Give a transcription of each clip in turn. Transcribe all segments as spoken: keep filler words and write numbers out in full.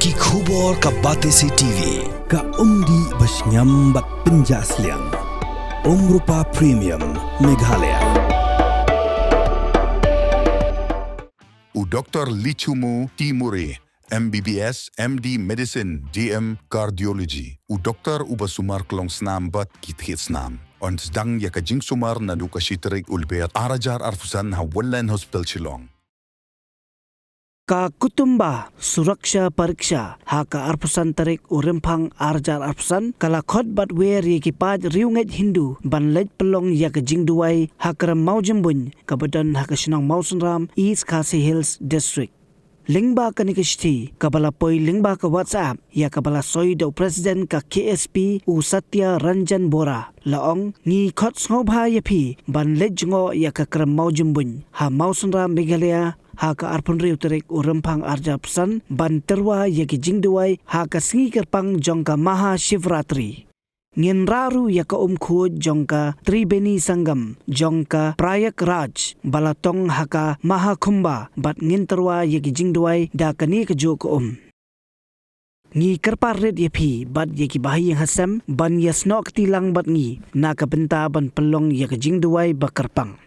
Ki khubor ka Batesi T V, ka umdih ba shngiam bad pynjah sliang. Umrupa Premium, Meghalaya. U Doktor Lichumu Timuri, M B B S, M D Medicine, D M Cardiology, u doktor uba sumar klong snam bad ki thied snam, yn sdang ïa ka jingsumar naduh ka shi tarik u Lber ar hajar arphew san ha Wonline Hospital Shillong. Ka Kutumba Suraksha Pariksha ha ka arphew san tarik u Rymphang ar hajar arphew san ka la khot bad wer ïa ki paid riewngeit Hindu ban leit pynlong ïa ka jingduwai ha krem Mawjymbuin kaba don ha ka shnong Mawsynram, East Khasi Hills District. Lyngba kane ka shithi kaba la poi lyngba ka WhatsApp ïa kaba la soi da u President ka K S P u Satya Ranjan Bora, la ong, ngi khot sngewbha ïa phi ban leit jngoh ïa ka krem Mawjymbuin ha Mawsynram, Meghalaya ha ka arphew hynriew tarik u Rymphang ar hajar arphew san ban tyrwa ïa ki jingduwai ha ka sngi kyrpang jong ka Maha Shivratri. Ngin rah ruh ïa ka umkhuid jong ka Tribeni Sangam jong ka Prayagraj ba la tong ha ka Mahakumbh bad ngin tyrwa ïa ki jingduwai da kane kajuh ka um. Ngi kyrpad rit ïa phi bad ïa ki bahaïing hasem ban ïasnoh kti lang bad ngi na ka bynta ban pynlong ïa ka jingduwai ba kyrpang.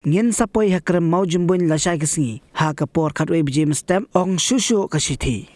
Ngin sa poi ha krem Mawjymbuin lashai ka sngi ha ka por khatwei baje mynstep, ong shuh shuh ka shithi.